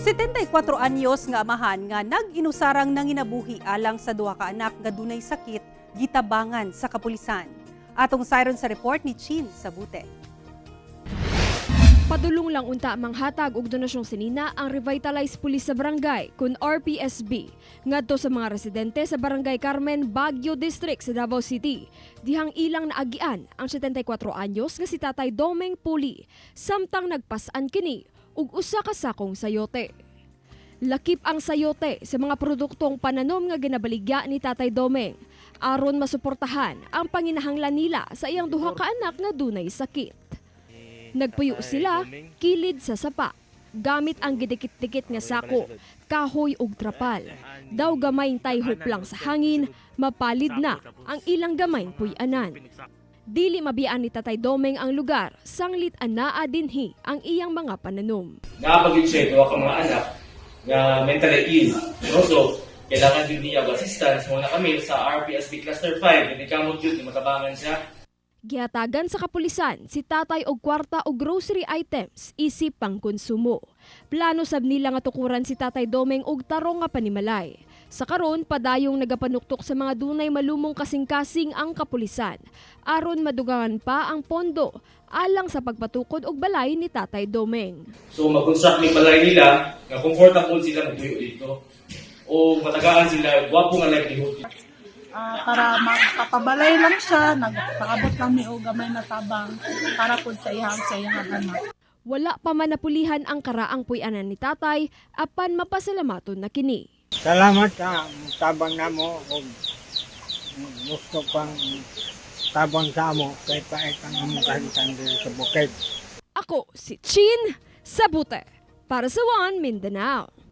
74 anyos nga amahan nga nag-inusarang nanginabuhi alang sa duha ka anak nga dunay sakit gitabangan sa kapulisan. Atong sayron sa report ni Chin Sabute. Padulong lang unta manghatag og donasyong sinina ang Revitalized Police sa Barangay kun RPSB ngadto sa mga residente sa Barangay Carmen, Baguio District sa Davao City. Dihang ilang naagian ang 74 anyos nga si Tatay Domeng Puli samtang nagpas-an kini og usa ka sakong sayote. Lakip ang sayote sa mga produktong pananom nga ginabaligya ni Tatay Domeng aron masuportahan ang panginahanglan nila sa iyang duha ka anak nga dunay sakit. Nagpuyo sila kilid sa sapa gamit ang gidikit-dikit nga sako, kahoy ug trapal. Daw gamayng tayhop lang sa hangin, mapalid na ang ilang gamayng puy-anan. Dili mabiyaan ni Tatay Domeng ang lugar, sanglit anaa dinhi ang iyang mga pananom. Naa pa gyud siya duha ka mga anak nga mentally ill. No? So, kailangan din niya og assistance mao na kami sa RPSB Cluster 5, hindi kamot yun, matabangan siya. Gihatagan sa kapulisan si tatay og kwarta og grocery items isip pangkonsumo. Plano sab nila nga tukuran si Tatay Domeng og tarong nga panimalay. Sa karon, padayong nagapanuktok sa mga dunay malumong kasing-kasing ang kapulisan aron madugangan pa ang pondo alang sa pagpatukod og balay ni Tatay Domeng. So, mag-construct ni balay nila nga comfortable sila magtuyo dito. O matagaan sila, gwapo nga livelihood. Para magpapabalay lang siya, nagpaabot lang mi og gamay na tabang para pud sa iyang anak. Wala pa man napulihan ang karaang puy-anan ni tatay apan mapasalamaton na kini. Salamat sa tabang namo ug gusto pang tabang sa amo kay pait ang among kahimtang diri sa bukid. Ako si Chin Sabute para sa One Mindanao.